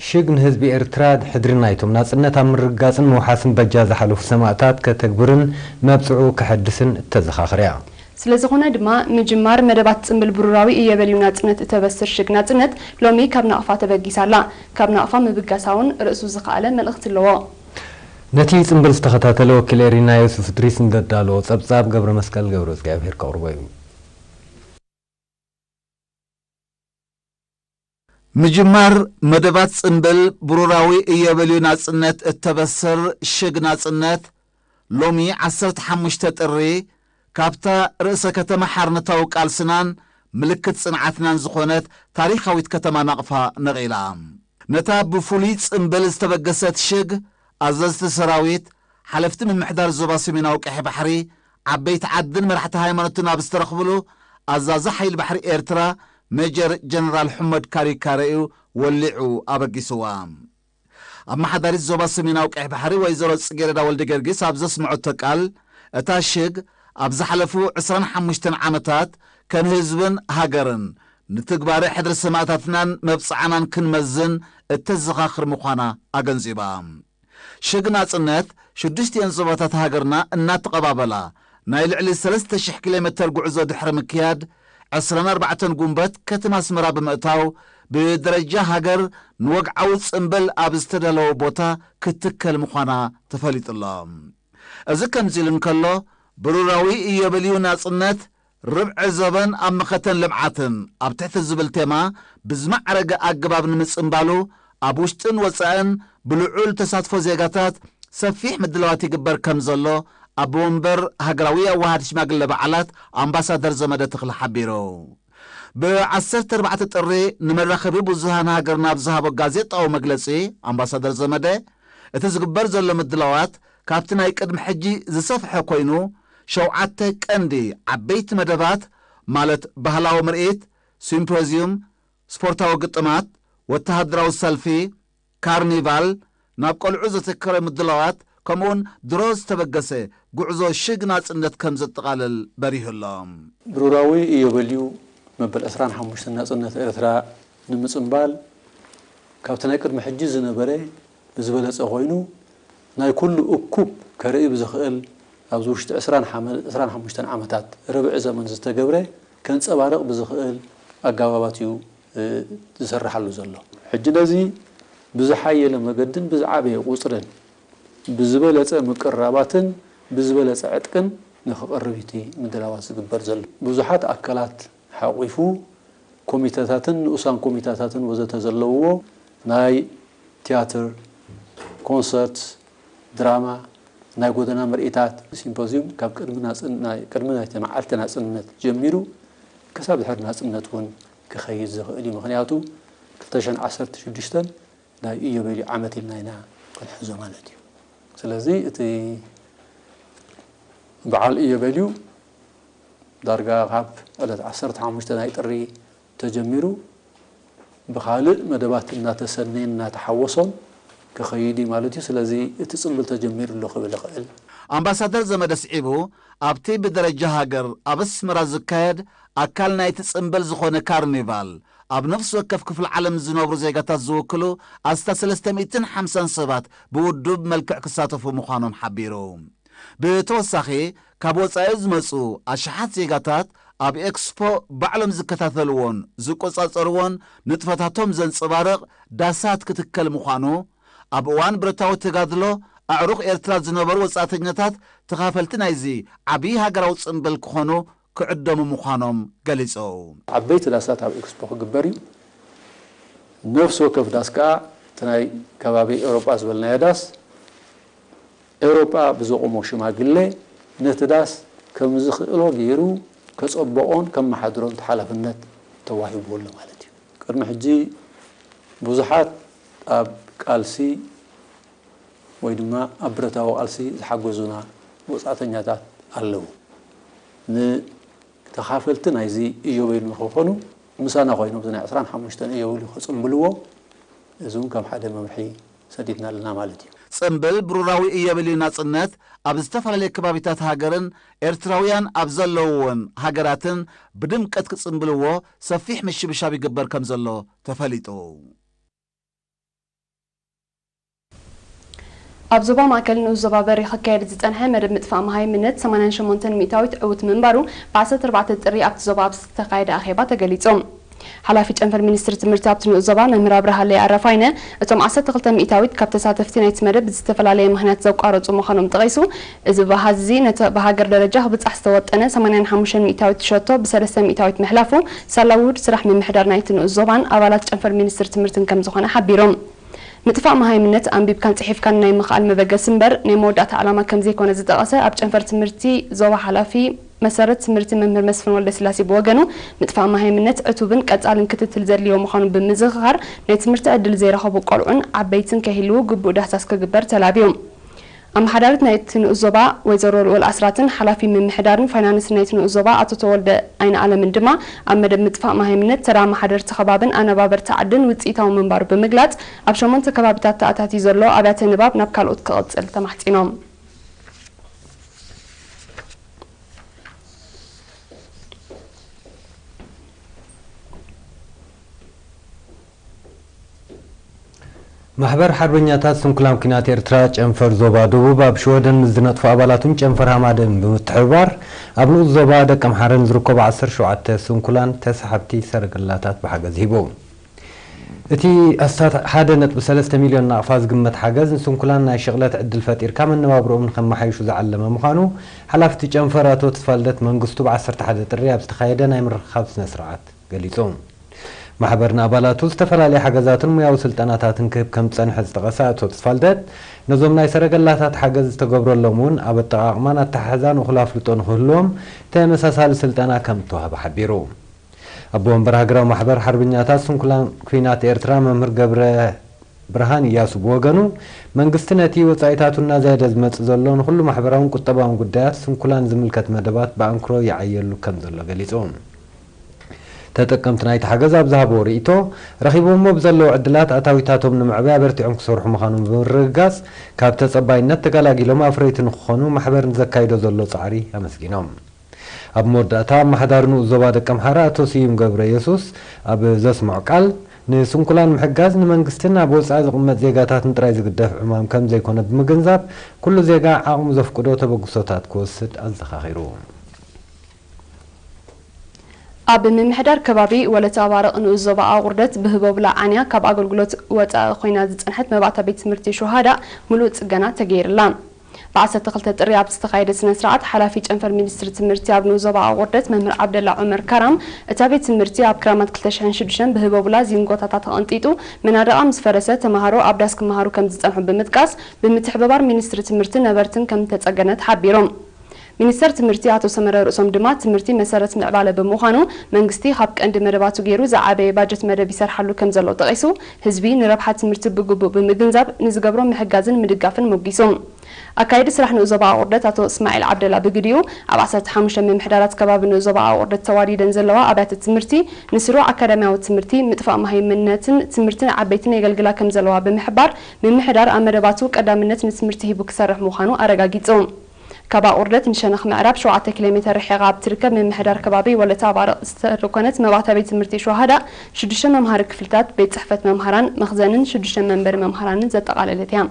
ሽግ ንህዝቢ ኤርትራ ሕድሪ ናይቶም ናጽነት ኣብ ምርግጋጽን ምውሓስን በጃ ዝሓለፉ ሰማእታት ከተግብርን መብጽዑ ከሐድስን እተዘኻኽር እያ። ስለዝኾነ ድማ ምጅማር መደባት ጽምብል ብሩራዊ እየበልዩ ናጽነት እተበስር ሽግ ናጽነት ሎሚ ካብ ናቕፋ ተበጊሳ ኣላ። ካብ ናቕፋ ምብጋሳ እውን ርእሱ ዝኸኣለ መልእኽቲ ኣለዎ። ነቲ ጽምብል ዝተኸታተለ ወኪል ኤሪና ዮሱፍ እድሪስ ንዘዳለዎ ጸብጻብ ገብረ መስቀል ገብረ እግዚኣብሔር ከቕርቦ እዩ። ምጅማር መደባት ጽምብል ብሩራዊ እየበልዩ ናጽነት እተበስር ሽግ ናጽነት ሎሚ ዓሰርተ ሓሙሽተ ጥሪ ካብታ ርእሰ ከተማ ሓርነታዊ ቃልስናን ምልክት ጽንዓትናን ዝኾነት ታሪኻዊት ከተማ ናቕፋ ነቒላ። ነታ ብፍሉይ ጽምብል ዝተበገሰት ሽግ ኣዘዝቲ ሰራዊት፣ ሓለፍቲ ምምሕዳር ዞባ ሰሜናዊ ቀይሕ ባሕሪ፣ ዓበይቲ ዓድን መራሕቲ ሃይማኖትን ኣብ ዝተረኽብሉ ኣዛዚ ሓይሊ ባሕሪ ኤርትራ ሜጀር ጀነራል ሑመድ ካሪካ ረእዩ ወሊዑ ኣበጊስዋ። ኣመሓዳሪት ዞባ ሰሜናዊ ቀይሕ ባሕሪ ወይዘሮ ጽጌረዳ ወልደ ጊዮርጊስ ኣብ ዘስምዐቶ ቃል፣ እታ ሽግ ኣብ ዝሓለፉ ዕስራን ሓሙሽተን ዓመታት ከም ህዝብን ሃገርን ንትግባረ ሕድሪ ሰማእታትናን መብጽዓናን ክንመዝን እተዘኻኽር ምዃና ኣገንዚባ። ሽግ ናጽነት ሽዱሽቲኤን ዞባታት ሃገርና እናተቐባበላ ናይ ልዕሊ ሰለስተ ሽሕ ኪሎ ሜተር ጉዕዞ ድሕሪ ምክያድ፣ ዕስራን ኣርባዕተን ጉንበት ከተማ ኣስመራ ብምእታው ብደረጃ ሃገር ንወግዓዊ ጽምብል ኣብ ዝተዳለወ ቦታ ክትትከል ምዃና ተፈሊጡ ኣሎ። እዚ ከምዚ ኢሉ እንከሎ፣ ብሩራዊ እዮቤልዩ ናጽነት ርብዒ ዘበን ኣብ መኸተን ልምዓትን ኣብ ትሕቲ ዝብል ቴማ ብዝማዕረገ ኣገባብ ንምጽንባሉ ኣብ ውሽጥን ወጻእን ብልዑል ተሳትፎ ዜጋታት ሰፊሕ ምድላዋት ይግበር ከም ዘሎ ኣቦ ወንበር ሃገራዊ ኣዋሃድ ሽማግለ በዓላት ኣምባሳደር ዘመደ ተኽለ ሓቢሩ። ብ ዓሰርተ ኣርባዕተ ጥሪ ንመራኸቢ ብዙሃን ሃገርና ኣብ ዝሃቦ ጋዜጣዊ መግለጺ ኣምባሳደር ዘመደ፣ እቲ ዝግበር ዘሎ ምድላዋት ካብቲ ናይ ቅድሚ ሕጂ ዝሰፍሐ ኮይኑ፣ ሸውዓተ ቀንዲ ዓበይቲ መደባት ማለት ባህላዊ ምርኢት፣ ሲምፖዝዩም፣ ስፖርታዊ ግጥማት፣ ወተሃደራዊ ሰልፊ፣ ካርኒቫል፣ ናብ ቆልዑ ዘተኮረ ምድላዋት፣ ከምኡውን ድሮ ዝተበገሰ ጉዕዞ ሽግ ናጽነት ከም ዘጠቓልል በሪሁ ኣሎ። ብሩራዊ ኢዮቤልዩ መበል ዕስራን ሓሙሽተን ናጽነት ኤርትራ ንምጽንባል፣ ካብቲ ናይ ቅድሚ ሕጂ ዝነበረ ብዝበለጸ ኮይኑ፣ ናይ ኩሉ እኩብ ከርኢ ብዝኽእል፣ ኣብዚ ውሽጢ ዕስራን ሓመ-፣ ዕስራን ሓሙሽተን ዓመታት ርብዒ ዘመን ዝተገብረ ከንጸባርቕ ብዝኽእል ኣገባባት እዩ፣ እ፣ ዝሰርሓሉ ዘሎ። ሕጂ ነዚ ብዝሓየለ መገድን ብዝዓበየ ቁጽርን ብዝበለጸ ምቅርራባትን ብዝበለጸ ዕጥቅን ንኽቐርብ እቲ ምድላዋት ዝግበር ዘሎ። ብዙሓት ኣካላት ሓቑፉ ኮሚተታትን ንኡሳን ኮሚተታትን ወዘተ ዘለውዎ ናይ ቲያትር፣ ኮንሰርት፣ ድራማ፣ ናይ ጎደና ምርኢታት፣ ሲምፖዝዩም ካብ ቅድሚ ናጽን-፣ ናይ፣ ቅድሚ ናይቲ መዓልቲ ናጽነት ጀሚሩ ክሳብ ድሕሪ ናጽነት እውን ክኸይድ ዝኽእል እዩ። ምኽንያቱ ክልተ ሽሕን ዓሰርተ ሽዱሽተን ናይ ኢዮቤልዩ ዓመት ኢልና ኢና ክንሕዞ ማለት እዩ። ስለዚ እቲ በዓል ኢዮቤልዩ ዳርጋ ካብ ዕለት ዓሰርተ ሓሙሽተ ናይ ጥሪ ተጀሚሩ ብኻልእ መደባት እናተሰነየን እናተሓወሶን ክኸይድ እዩ ማለት እዩ። ስለዚ እቲ ጽምብል ተጀሚሩ ኣሎ ክብል እኽእል። ኣምባሳደር ዘመደ ስዒቡ፣ ኣብቲ ብደረጃ ሃገር ኣብ ኣስመራ ዝካየድ ኣካል ናይቲ ጽምብል ዝኾነ ካርኒቫል፣ ኣብ ነፍሲ ወከፍ ክፍሊ ዓለም ዝነብሩ ዜጋታት ዝውክሉ ኣስታት ሰለስተ ሚእትን ሓምሳን ሰባት ብውዱብ መልክዕ ክሳተፉ ምዃኖም ሓቢሩ። ብተወሳኺ፣ ካብ ወጻኢ ዝመጹ ኣሽሓት ዜጋታት ኣብ ኤክስፖ ባዕሎም ዝከታተልዎን ዝቆጻጸርዎን ንጥፈታቶም ዘንጸባርቕ ዳሳት ክትከል ምዃኑ፣ ኣብ እዋን ብረታዊ ተጋድሎ ኣዕሩኽ ኤርትራ ዝነበሩ ወጻእተኛታት ተኻፈልቲ ናይዚ ዓቢ ሃገራዊ ጽምብል ክኾኑ ክዕደሙ ምዃኖም ገሊጹ። ዓበይቲ ዳሳት ኣብ ኤክስፖ ክግበር እዩ። ነፍሲ ወከፍ ዳስ ከኣ እቲ ናይ ከባቢ ኤውሮጳ ዝበልናዮ ዳስ ኤውሮጳ ብዘቑሞ ሽማግለ ነቲ ዳስ ከም ዝኽእሎ ገይሩ ከጸብቖን ከመሓድሮን እቲ ሓላፍነት ተዋሂብዎ ኣሎ ማለት እዩ። ቅድሚ ሕጂ ብዙሓት ኣብ ቃልሲ ወይ ድማ ኣብ ብረታዊ ቃልሲ ዝሓገዙና ወጻእተኛታት ኣለዉ። ንተኻፈልቲ ናይዚ ኢዮቤልዩ ንኽኾኑ ምሳና ኮይኖም፣ እዚ ናይ ዕስራን ሓሙሽተን ኢዮቤልዩ ከጽንብልዎ፣ እዚ እውን ከም ሓደ መምርሒ ሰዲድና ኣለና ማለት እዩ። ጽምብል ብሩራዊ ኢዮቤልዩ ናጽነት ኣብ ዝተፈላለየ ከባቢታት ሃገርን ኤርትራውያን ኣብ ዘለውወን ሃገራትን ብድምቀት ክጽንብልዎ ሰፊሕ ምሽብሻብ ይግበር ከም ዘሎ ተፈሊጡ። ኣብ ዞባ ማእከል ንኡስ ዞባ በሪ ክካየድ ዝጸንሐ መደብ ምጥፋእ መሃይምነት ሰማንያን ሸሞንተን ሚእታዊት ዕዉት ምንባሩ ብ ዓሰርተ ኣርባዕተ ጥሪ ኣብቲ ዞባ ኣብ ዝተኻየደ ኣኼባ ተገሊጹ። ሓላፊ ጨንፈር ሚኒስትሪ ትምህርቲ ኣብቲ ንኡስ ዞባ መምህር ኣብርሃለይ ኣረፋይነ፣ እቶም ዓሰርተ ክልተ ሚእታዊት ካብ ተሳተፍቲ ናይቲ መደብ ብዝተፈላለየ ምኽንያት ዘቋረጹ ምዃኖም ጠቒሱ፣ እዚ ብኣሃዝ እዚ ነቲ ብሃገር ደረጃ ክብጻሕ ዝተወጠነ ሰማንያን ሓሙሽተን ሚእታዊት ሸቶ ብሰለስተ ሚእታዊት ምሕላፉ፣ ሳላ ውሁድ ስራሕ ምምሕዳር ናይቲ ንኡስ ዞባን ኣባላት ጨንፈር ሚኒስትሪ ትምህርትን ከም ዝኾነ ሓቢሮም። ምጥፋእ መሃይምነት ኣንቢብካን ጽሒፍካን ናይ ምኽኣል መበገሲ እምበር ናይ መወዳእታ ዕላማ ከም ዘይኮነ ዝጠቐሰ ኣብ ጨንፈር ትምህርቲ ዞባ ሓላፊ መሰረት ትምህርቲ መምህር መስፍን ወልደስላሴ ብወገኑ፣ ምጥፋእ መሃይምነት ዕቱብን ቀጻልን ክትትል ዘድልዮ ምዃኑ ብምዝኽኻር፣ ናይ ትምህርቲ ዕድል ዘይረኸቡ ቆልዑን ዓበይትን ከይህልዉ ግቡእ ዳህሳስ ክግበር ተላብዩ። ኣመሓዳሪት ናይቲ ንኡስ ዞባ ወይዘሮ ልኡል ኣስራትን ሓላፊ ምምሕዳርን ፋይናንስን ናይቲ ንኡስ ዞባ ኣቶ ተወልደ ኣይንኣለምን ድማ ኣብ መደብ ምጥፋእ መሃይምነት ተራ ኣመሓደርቲ ከባብን ኣነባበርቲ ዓድን ውጽኢታዊ ምንባሩ ብምግላጽ፣ ኣብ ሸሞንተ ከባቢታት ተኣታትዩ ዘሎ ኣብያተ ንባብ ናብ ካልኦት ክቕጽል ተማሕጺኖም። ማሕበር ሓርበኛታት ስንኩላን ኲናት ኤርትራ ጨንፈር ዞባ ደቡብ ኣብ ሽወደን ምስ ዝነጥፉ ኣባላቱን ጨንፈር ሃማደን ብምትሕብባር ኣብ ንኡስ ዞባ ደቀምሓረ ንዝርከቡ ዓሰርተ ሸውዓተ ስንኩላን ተሳሓብቲ ሰረገላታት ብሓገዝ ሂቡ። እቲ ኣስታት ሓደ ነጥቢ ሰለስተ ሚልዮን ናቕፋ ዝግመት ሓገዝ ንስንኩላን ናይ ሽቕለት ዕድል ፈጢርካ መነባብርኦም ንኸመሓይሹ ዝዓለመ ምዃኑ ሓላፊ እቲ ጨንፈር ኣቶ ተስፋልደት መንግስቱ ብ ዓሰርተ ሓደ ጥሪ ኣብ ዝተኻየደ ናይ ምርኽኻብ ስነ ስርዓት ገሊጹ። ማሕበር ንኣባላቱ ዝተፈላለየ ሓገዛትን ሙያዊ ስልጠናታትን ክህብ ከም ዝጸንሐ ዝጠቐሰ ኣቶ ተስፋልደት፣ ነዞም ናይ ሰረገላታት ሓገዝ ዝተገብረሎም እውን ኣብ ኣጠቓቕማን ኣተሓሕዛን እኹል ኣፍልጦ ንኽህልዎም ተመሳሳሊ ስልጠና ከም እተዋህበ ሓቢሩ። ኣቦ ወንበር ሃገራዊ ማሕበር ሓርበኛታት ስንኩላን ኲናት ኤርትራ መምህር ገብረ ብርሃን እያሱ ብወገኑ፣ መንግስቲ ነቲ ወጻኢታቱ እናዘየደ ዝመጽእ ዘሎ ንኹሉ ማሕበራውን ቁጠባውን ጉዳያት ስንኩላን ዝምልከት መደባት ብኣንክሮ ይዓየሉ ከም ዘሎ ገሊጹ። ተጠቀምቲ ናይቲ ሓገዝ ኣብ ዝሃብዎ ርእይቶ፣ ረኺቦሞ ብዘለዉ ዕድላት ኣታዊታቶም ንምዕባይ ኣበርቲዖም ክሰርሑ ምዃኖም ብምርግጋጽ፣ ካብ ተጸባይነት ተገላጊሎም ኣፍረይቲ ንክኾኑ ማሕበር ንዘካይዶ ዘሎ ጻዕሪ ኣመስጊኖም። ኣብ መወዳእታ ኣመሓዳሪ ንኡስ ዞባ ደቀምሓረ ኣቶ ስዩም ገብረ የሱስ ኣብ ዘስምዖ ቃል፣ ንስንኩላን ምሕጋዝ ንመንግስትን ኣብ ወጻኢ ዝቕመጥ ዜጋታትን ጥራይ ዝግደፍ ዕማም ከም ዘይኮነ ብምግንዛብ፣ ኩሉ ዜጋ ዓቕሙ ዘፍቅዶ ተበግሶታት ክወስድ ኣዘኻኺሩ። ኣብ ምምሕዳር ከባቢ ወለተ ኣባርቕ ንኡስ ዞባ ኣቑርደት ብህቦብላ ዓንያ ካብ ኣገልግሎት ወጻኢ ኮይና ዝጸንሐት መባእታ ቤት ትምህርቲ ሹሃዳ ምሉእ ጽገና ተገይርላ። ብ ዓሰርተ ክልተ ጥሪ ኣብ ዝተኻየደ ስነ ስርዓት፣ ሓላፊ ጨንፈር ሚኒስትሪ ትምህርቲ ኣብ ንኡስ ዞባ ኣቑርደት መምህር ዓብደላ ዑመር ካራም፣ እታ ቤት ትምህርቲ ኣብ ክራማት ክልተ ሽሕን ሽዱሽተን ብህቦብላ ዚንጎታታ ተቐንጢጡ መናድቓ ምስ ፈረሰ፣ ተመሃሮ ኣብ ዳስ ክመሃሩ ከም ዝጸንሑ ብምጥቃስ፣ ብምትሕብባር ሚኒስትሪ ትምህርቲ ነበርትን ከም ተጸገነት ሓቢሮም። ሚኒስተር ትምህርቲ ኣቶ ሰመረ ርእሶም ድማ፣ ትምህርቲ መሰረት ምዕባለ ብምዃኑ፣ መንግስቲ ካብ ቀንዲ መደባቱ ገይሩ ዝዓበየ ባጀት መደብ ይሰርሓሉ ከም ዘሎ ጠቒሱ፣ ህዝቢ ንረብሓ ትምህርቲ ብግቡእ ብምግንዛብ ንዝገብሮ ምሕጋዝን ምድጋፍን ሞጊሱ። ኣካየዲ ስራሕ ንኡስ ዞባ ኣቑርደት ኣቶ እስማዒል ዓብደላ ብግዲኡ፣ ኣብ ዓሰርተ ሓሙሽተ ምምሕዳራት ከባቢ ንኡስ ዞባ ኣቑርደት ተዋዲደን ዘለዋ ኣብያተ ትምህርቲ ንስሩዕ ኣካዳሚያዊ ትምህርቲ፣ ምጥፋእ መሃይምነትን ትምህርቲ ንዓበይትን የገልግላ ከም ዘለዋ ብምሕባር፣ ምምሕዳር ኣብ መደባቱ ቀዳምነት ንትምህርቲ ሂቡ ክሰርሕ ምዃኑ ኣረጋጊጹ። ካብ ኣቑርደት ንሸነኽ ምዕራብ ሸውዓተ ኪሎ ሜተር ርሒቓ ኣብ ትርከብ ምምሕዳር ከባቢ ወለተ ኣባርቕ ዝተደኮነት መባእታ ቤት ትምህርቲ ሸዋሃዳ ሽዱሽተ መምሃሪ ክፍልታት፣ ቤት ጽሕፈት መምሃራን መኽዘንን ሽዱሽተ መንበሪ መምሃራንን ዘጠቓለለት እያ።